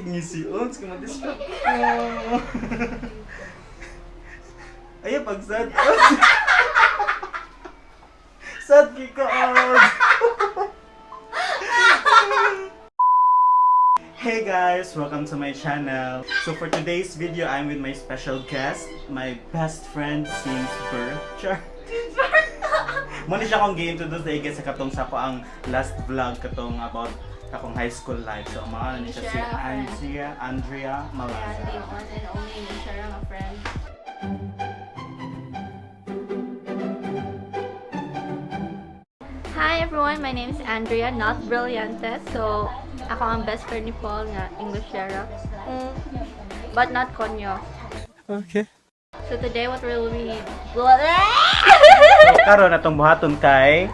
Sige ngisi, oh, sige ma-distract ko. Ay, pag sad. Sad ka, oh. Hey guys, welcome to my channel. So for today's video, I'm with my special guest, my best friend since birth. Char. Muna siya akong gi-introduce dahil sa katong sa ako ang last vlog katong about akong high school life. So ang mga ano niya siya si Siya, friend. Andrea, Andrea Yeah, Malaza. The one and only Michelle, nga friend. Hi everyone, my name is Andrea, not Brillantes. So, ako ang best friend ni Paul nga Englishera. But not konyo. Okay. So today what will we So karon atong buhaton kay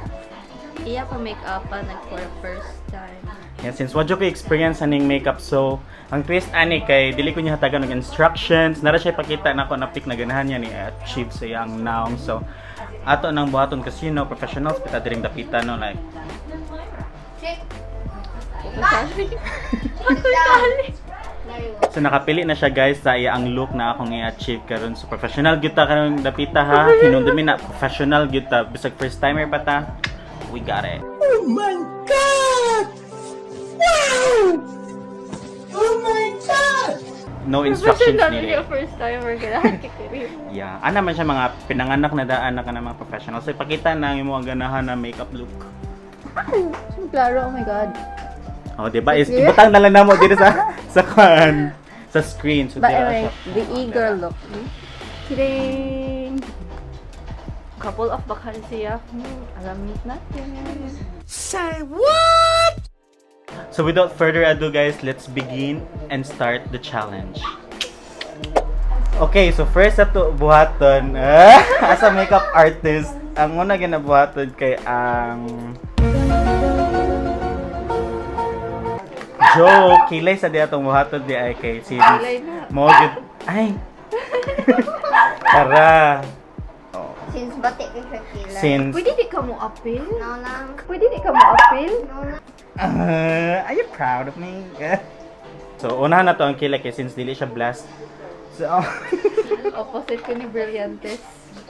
Iya pa make up pa nag for the first time. Yeah, since wa jud ko experience aning makeup, so ang twist ani kay dili ko niya hatagan og instructions, nara siya ipakita nako na pic na ganahan niya ni achieve sa iyang naong. So ato nang buhaton kasi professionals pita diring dapita, no, like so nakapili na siya, guys, sa iyang look na akong i-achieve karon. So professional gyud ta karon dapita, ha. Hinumdumi na professional gyud ta bisag first timer pa ta. We got it. Oh my God! Wow! Oh my God! No instructions Professional needed. yung first timer ganahan kikiri. Yeah, ana man siya mga pinanganak na daan na ka ng mga professional. So ipakita na ang imong ganahan na makeup look. Klaro, oh my God. Oh, di ba? Is ibutang na lang namo dito sa kan sa screen. So But dira anyway, siya. the eager look. Kidding! Couple of vacancy. Alamin natin. Say what? So without further ado, guys, let's begin and start the challenge. Okay, so first ato buhaton, as a makeup artist, ang una ginabuhaton kay ang joke, kilay sa di atong buhaton di ay kay since Kilay na. mo gyud ay. Tara. Oh, Since bati kay Shakila. since Pwede di ka mo appeal? No lang. Pwede di ka mo appeal? No lang. Are you proud of me? So, unahan na to ang kilay kay since dili siya blessed. So, Opposite ko ni Brillantes.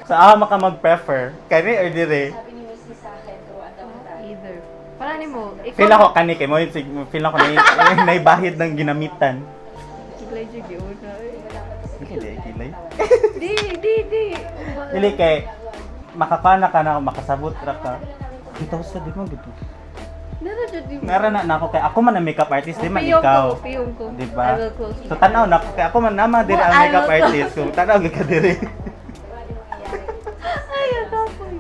so ako maka mag-prefer. Kani or dire? Either. Para ni mo, ikaw. Feel ako kani kay mo feel ako na naibahid ng ginamitan. Kilay jud yun. Ay. Dili kilay. Di, di, di. Dili kay makakana ka na makasabot ra ka. Bitaw sa di mo gito. Nara jud di mo. Nara na nako kay ako man ang makeup artist, di man Piyong ikaw. ko, piyong ko. Di ba? I will close So tanaw na ako kay ako man nama diri ang Well, I makeup will artist. So tanaw gyud ka diri. Ay, akapoy.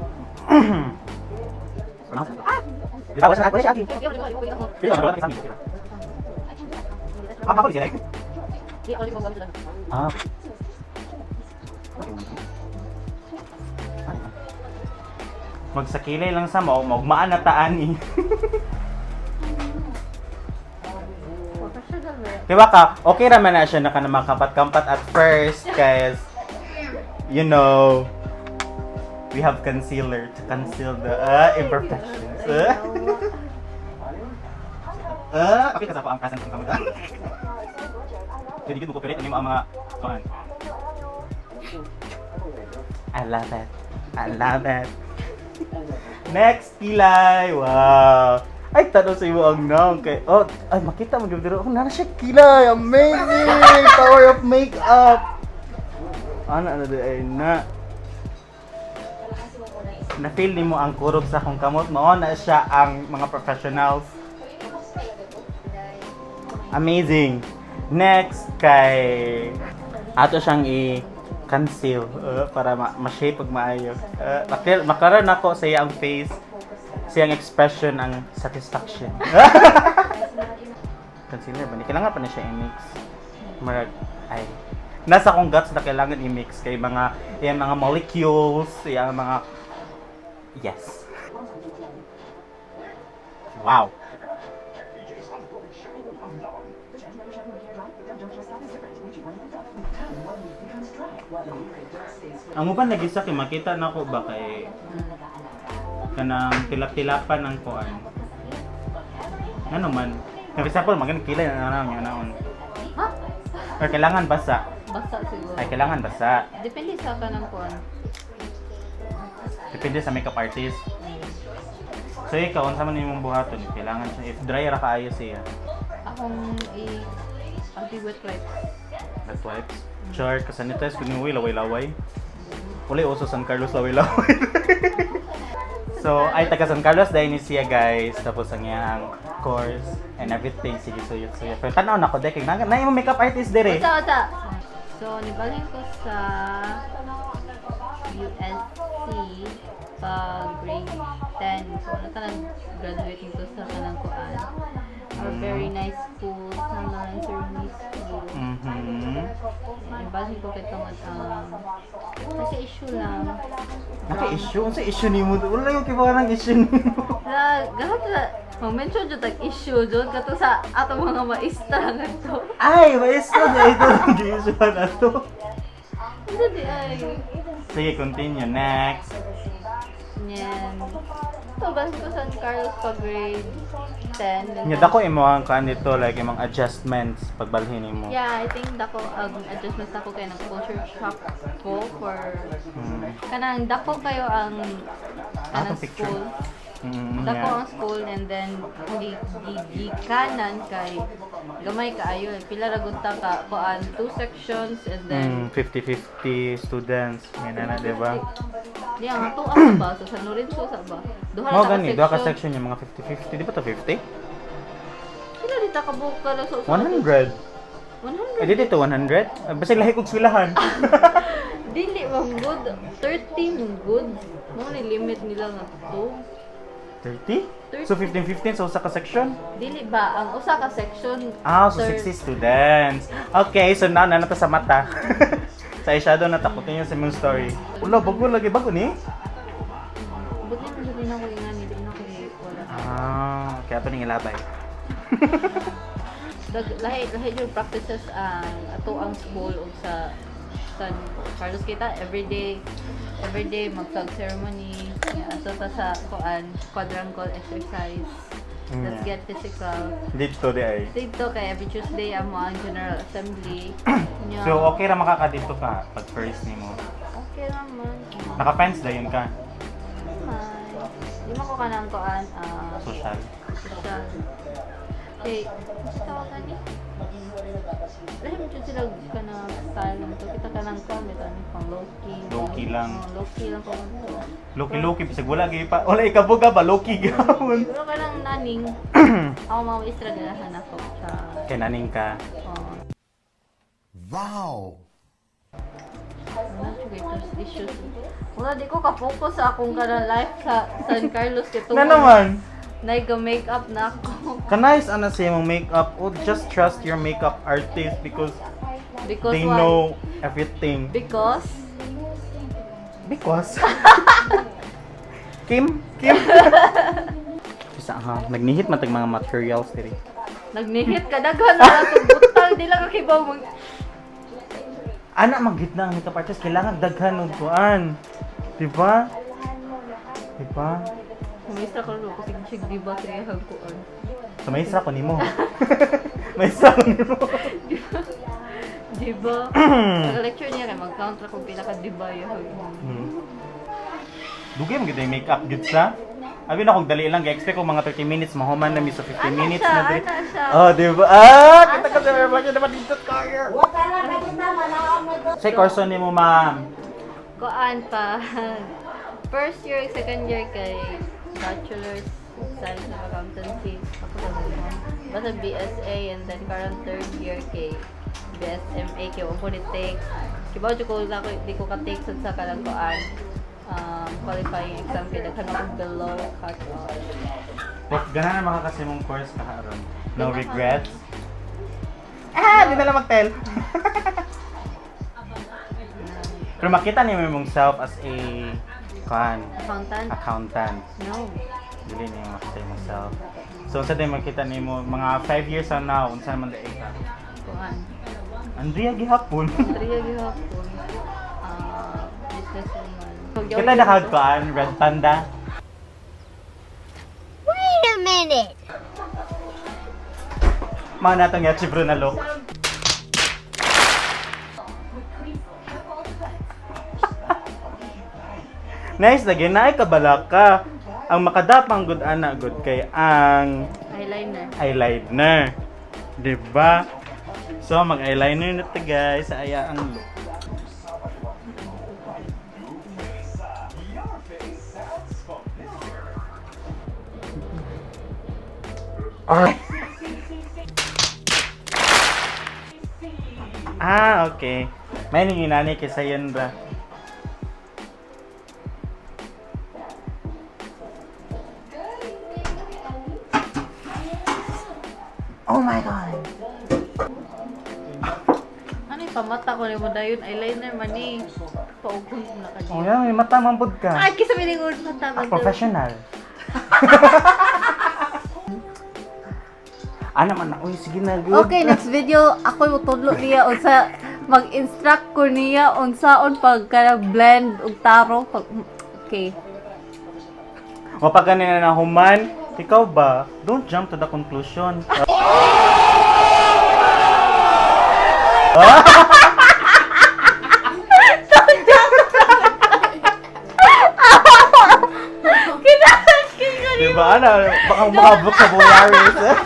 Ah. Magsakilay lang sa mo, maugmaan na taan eh. Professional na. Di ba ka, okay raman na siya na ka na makapat-kampat at first, guys. We have concealer to conceal the imperfections. Okay, kasi ako ang present ng kamot. Jadi, mo cooperate ano yung mga kuan. I love it. I love it. Next, kilay. Wow. Ay, tanaw sa imo ang naong kay. Oh, ay makita mo gyud diri. Oh, nara siya kilay. Amazing. Power of makeup. Ano ano di ay na. Na-feel nimo ang kurog sa akong kamot. Mao na siya ang mga professionals. Amazing. Next kay ato siyang i-conceal para ma-shape pag maayo. Makaroon ako sa iyang face, sa iyang expression ang satisfaction. Concealer ba? Ni kailangan pa na siya i-mix. Marag, ay. Nasa akong guts na kailangan i-mix kay mga iyang mga molecules, iyang mga yes. Wow. Ang uban lagi sa kay makita na ko ba kay kanang tilap-tilapan ang kuan. Ano man? For example, magan kilay na naon naon. Or kailangan basa? Basa siguro. Ay, kailangan basa. Depende sa kanang kuan. Depende sa makeup artist. So ikaw, unsa man imong buhaton? Kailangan siya if dry ra kaayo siya. Akong i anti wet wipes. Wet wipes. Char, kasanitize kun yung laway-laway. Wala uso San Carlos laway-laway. So, ay taga San Carlos dahil ni siya, guys. Tapos ang iyang course and everything. Sige, suyot suyot. Pero tanaw na ko dahil kay na yung makeup artist dire. Unsa unsa? So nibalhin ko sa USC pag grade 10. So wala ka graduate nito sa kanang kuan. Our very nice school, San Lorenzo Rumi School. Nibalhin ko kay tungod kasi issue lang. Naka-issue? Unsa issue nimo? Wala yung kibaw ng issue nimo. Na, gahat na, mag-mention jud tag issue jud kato sa atong mga maestra ngadto. Ay, maestro na ito. Nag-issue na to. Unsa di ay? Sige, continue. Next. Yan. So, basta ko San Carlos pa grade 10. Then Nya dako imo ang kuan dito, like imong adjustments pagbalhin nimo. Yeah, I think dako ang adjustments ako kay ng culture shock ko for kanang dako kayo ang Ah, kanang itong picture. school. Dako ang school and then gikanan kay gamay kaayo eh. Pila ra gud ta ka kuan, two sections and then 50-50 students. Yan na, di ba? Di ang ato ang ba sa San Lorenzo sa ba. Duha Mao ra ka gani, duha ka section. section yung mga 50-50. Di ba to 50? Sila di ta kabuok ka lang sa usa. 100. 100. Eh, di dito 100? Ah, basta lahi kog swilahan. Dili man good. 30 man good. Mao ni limit nila nga to. 30? So 15-15 sa usa ka section? Dili ba ang usa ka section? Ah, so 60 students. Okay, so now na sa mata. Sa eyeshadow na takot niyo sa imong story. Ula, bago lagi bago ni. Buti na jud na ko ingani, di na ko wala. Ah, kaya to ning ilabay. Dag lahi lahi yung practices ang ato ang school ug sa San Carlos kita everyday everyday mag flag ceremony nga ato ta sa kuan quadrangle exercise. Let's get physical. Dito di ay. Dito kay every Tuesday amo ang General Assembly. Nya, So okay ra makakadito ka pag first nimo. Okay naman. Naka-fence dayon ka. Naman. Di mo ko kanang kuan ah Social. social. Okay, ano tawagan ni? Lahi mo jud sila kana style nito. Kita ka lang kuan bitaw ni pang low-key. Low-key lang. Oh, low-key lang ko. Loki-loki bisag wala gyud pa. Wala ikabuga ba loki gawon. Pero ka lang naning. Ako mga maestra ganahan ako sa Kay naning ka. Oh, Wow! wala jud kay trust issues. Wala di ko ka-focus sa akong kana life sa San Carlos kay Na naman. Naiga makeup na ako. Kanais ana sa imong makeup. Oh, just trust your makeup artist because Because they why? know everything. Because Because Kim, Kim. Bisa ha, nagnihit man tag mga materials diri. Nagnihit ka daghan na atong butang di lang ka kibaw mag Ana maghit na ang makeup artist kailangan daghan og kuan. Di ba? Di ba? Maestra ko ro kasi sig di ba sa iyang kuan. So maestra ko nimo. Maestra ko nimo. Di ba? Di ba? Sa lecture niya kay mag-count ra kung pila ka di ba iyang. Dugay mo gid yung makeup gid sa. Abi na kung dali lang gi-expect ko mga 30 minutes mahuman na mi, so 50 Ana minutes siya, na diri. ana siya. Oh, di ba? Ah, kita ka sa reflection naman dito kaya. Say course nimo, ma'am. Kuan pa. First year, second year kay Bachelor's Science of Accountancy. Ako sa mo. Basta BSA and then karon third year kay BSMA kay wa ko ni take. Kibaw jud ko na ko di ko ka take sad sa kanang kuan. Qualifying exam kay daghan ako below cut off. Wag ganahan na makakasi mong course ka karon. No regrets. Ah, di na lang mag-tell. Pero makita niyo imong self as a kan Accountant? accountant. No. Dili niyo makita imong self. So unsa day makita nimo mga 5 years from now, unsa man day ka? Kuan. Andrea gihapon. Andrea gihapon. Ah, businesswoman. Kita nakagkuan Red Panda. Wait a minute! Mga natong Yachi Bro na look. Nice lagi na ay kabalaka. Ang makadapang good ana good kay ang Eyeliner. Eyeliner. Diba? So, mag-eyeliner na to, guys, sa aya ang look. Ah, okay. May ninginani kay sayon ra. Oh my God. Ano yung pamata ko ni mo dayon? Eyeliner man ni. Paugon na ka. Oh, yeah, may mata man pud ka. Ay, kisa minigod mata man. Ah, professional. Ana man na, uy, sige na, good. Okay, next video ako mo tudlo niya unsa mag-instruct ko niya unsaon pag kana blend og taro pag okay. Mapag ganun na human, ikaw ba? Don't jump to the conclusion. Diba, ana? Baka maka-vocabularies, eh.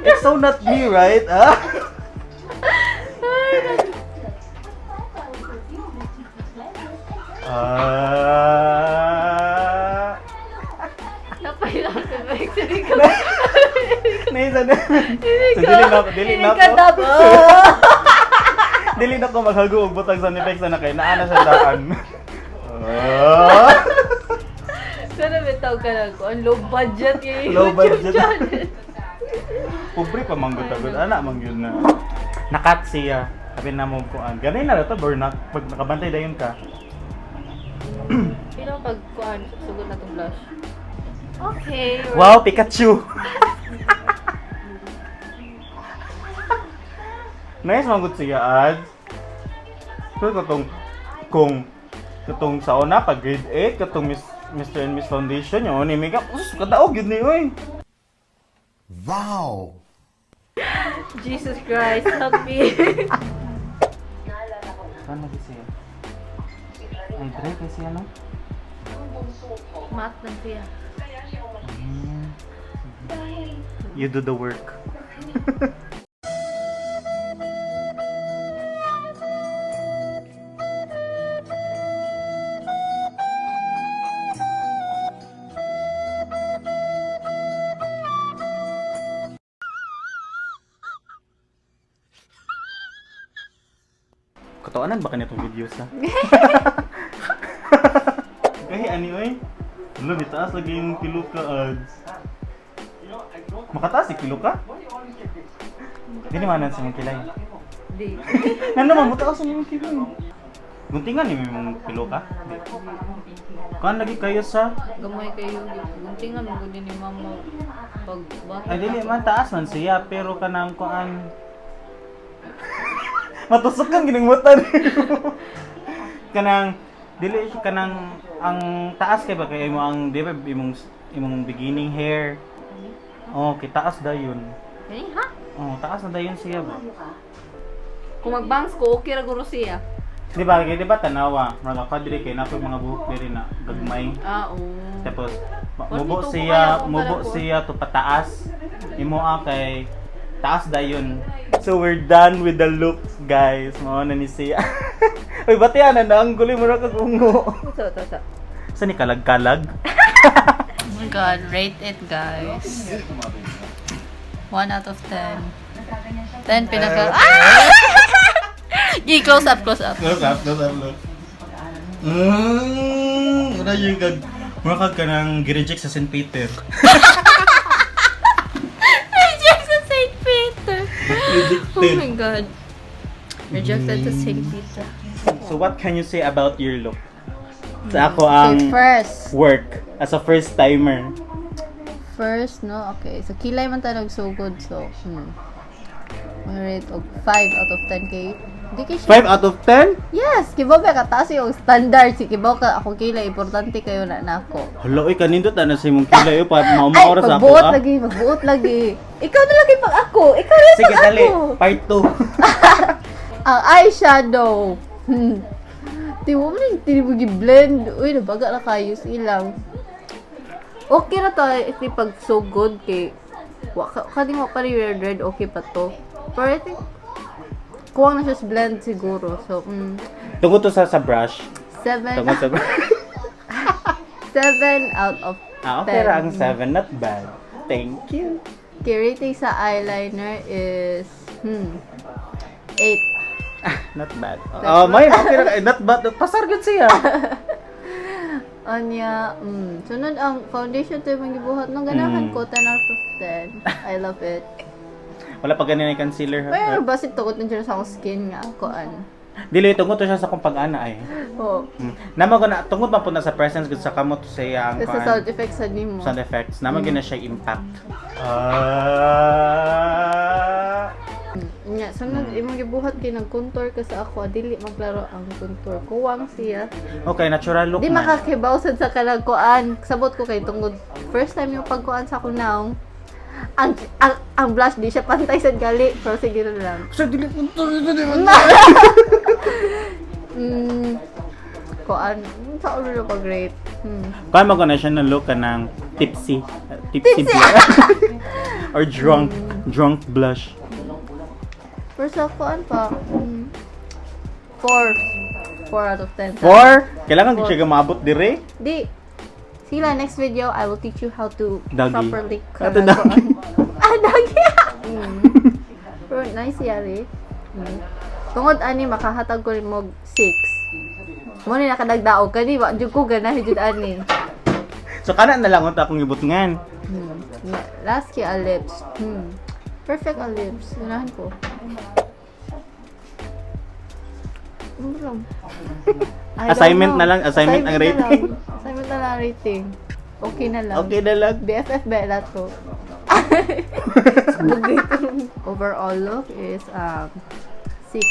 It's so not me, right? Ah? Ah. Napailang sa bike sa ko. Naisa na. So, dili na dili na Hindi ka ko. Dili na ko maghago og butang sa effects na kay naa na sa daan. Ah. Sana bitaw ka na ko. Ang low budget yung Low YouTube budget. channel. Pobre pa man gud agad ana man gyud na. Nakat siya. Sabi na mo ko ang ganay na ra to burn na pag nakabantay dayon ka. Sino pag kuan sugod na tong blush? Okay. Wow, Pikachu. Nice man gud siya ads. So katong kung katong sa una pag grade 8 katong Miss Mr. and Miss Foundation yun ni makeup us kadaog gyud ni oy. Wow. Jesus Christ, help me. Saan lagi siya? Ay, dry kasi ano? Math lang siya. You do the work. Katoanan ba kanitong video sa? Gahi ani oy. Ulo, bitaas lagi yung kilo ka ads. Makataas si kilo ka? Dili manan sa mong kilay. Di. Nan naman mo taas ang imong kilo. Guntingan ni mong kilo ka? Di. Kuan lagi kayo sa Gamay kayo. Guntingan mo gud ni mama pag bata. Ay dili man taas man siya pero kanang kuan matusok kang gining mata nimo. Kanang dili siya kanang ang taas kay ba kay imo ang di ba imong imong beginning hair. Oh, kay taas dayon. Eh, ha? Oh, taas na dayon siya ba? Kung magbangs ko, okay ra guro siya. Di ba kay di ba tanawa, mga kadri kay nakoy mga buhok diri na gagmay. Ah, oo. Tapos Wala mubo nito, siya, kaya ako mubo pala ko. siya to pataas. Imo ah, kay taas dayon. So we're done with the look, guys. Mao na ni siya. Uy, bati ana na ang gulo mo ra kag ungo. So, so, so. Sa ni kalag-kalag? Oh my God, rate it, guys. 1 out of 10. 10 pinaka... Ah! Gi, close up, close up. Close up, close up, look. Wala yung kag mura kag kanang gireject sa St. Peter. Rejected sa St. Peter. Oh Rejected. my God. Rejected sa St. Peter. So what can you say about your look? Sa ako ang Okay, first. work as a first timer. First, no? Okay. So, kilay man tayo nagsugod. So, Rate og 5 out of 10 kay. Di kay siya. 5 out of 10? Yes! Kibaw ba kataas yung standard. Si kibaw ka ako kilay. Importante kayo na nako. Hala, oy, kanindot na sa imong kilay, oy, pa Ay, maumaora sa ako, magbuot ah. lagi, magbuot lagi. Ikaw na lagi pag ako. Ikaw na Sige, pag dali. ako. Part 2. Ang eyeshadow. Di mo man di mo gi-blend. Uy, nabaga na kayo sa ilang. Okay ra to if di pag so good kay wa ka kadi mo pa rin red red, okay pa to. Pero I think kuwang na siya sa blend siguro. So, Tungod to sa brush. 7 Tungod sa brush. 7 out of Ah, okay 10. ra ang 7. Not bad. Thank you. Okay, rating sa eyeliner is 8. Not bad. Oh, may okay ra. Eh, not bad. Pasar gud siya. Anya, sunod ang foundation to yung gibuhat nung ganahan ko, 10 out of 10. I love it. Wala pa ganin ay concealer, ha. Pero basit tukot na dyan sa akong skin nga ako an. Dili, tungod to siya sa akong pag-ana ay. Oh, Nama ko na tungod man po na sa presence gud sa kamot sa iya ang sa kuan, sound effects sa nimo. Sound effects. Nama gyud na siya impact. Ah. Nya, sunod imong gibuhat kay nag-contour ka sa ako, dili maglaro ang contour. Kuwang siya. Okay, natural look Di man. makakibaw sad sa kanang kuan. Sabot ko kay tungod first time yung pagkuan sa akong naong. Ang blush di siya pantay sad gali, pero sige na lang. Sa dili ko to. Kuan, sa ulo ko great. Kuan mo ko na siya na look ka ng tipsy. Tipsy blush. Or drunk blush. Pero sa kuan pa, 4. 4 out of 10. 4? Kailangan gud siya maabot dire. Di. Sige lang, next video, I will teach you how to Doggy. properly How to doggy. Ah, doggy! Pero nice yari. Tungod ani, makahatag ko rin mo 6. Mo ni nakadagdaog ka di ba? Jud ko ganahi jud ani. So kana na lang unta akong gibutngan. Last kay ang lips. Perfect ang lips. Unahan ko. Ano lang? I don't Assignment know. na lang, assignment ang na rating. lang. Assignment na lang ang rating. Okay na lang. Okay na lang. BFF ba na to? Overall look is 6.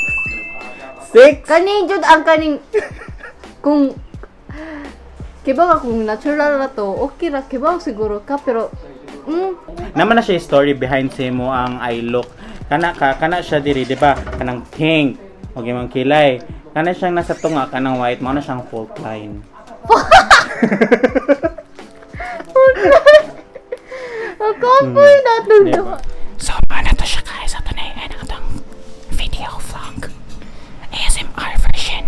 6. Kaning jud ang kaning kung kibaw ka kung natural ra to, okay ra kibaw siguro ka pero Naman na siya yung story behind sa imo ang eye look. Kana ka kana siya diri, di ba? Kanang pink. Okay mang kilay. Kana siyang nasa tunga kanang white, mao na siyang fault line. Ang kapoy natin. Diba? So, paano to siya, guys? Ito na yung atong video vlog. ASMR version.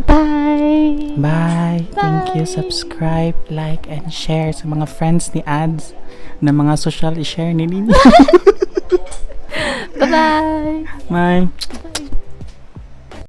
Bye. Bye! Thank you. Subscribe, like, and share sa mga friends ni Ads na mga social i-share ni ninyo. Bye-bye. Bye!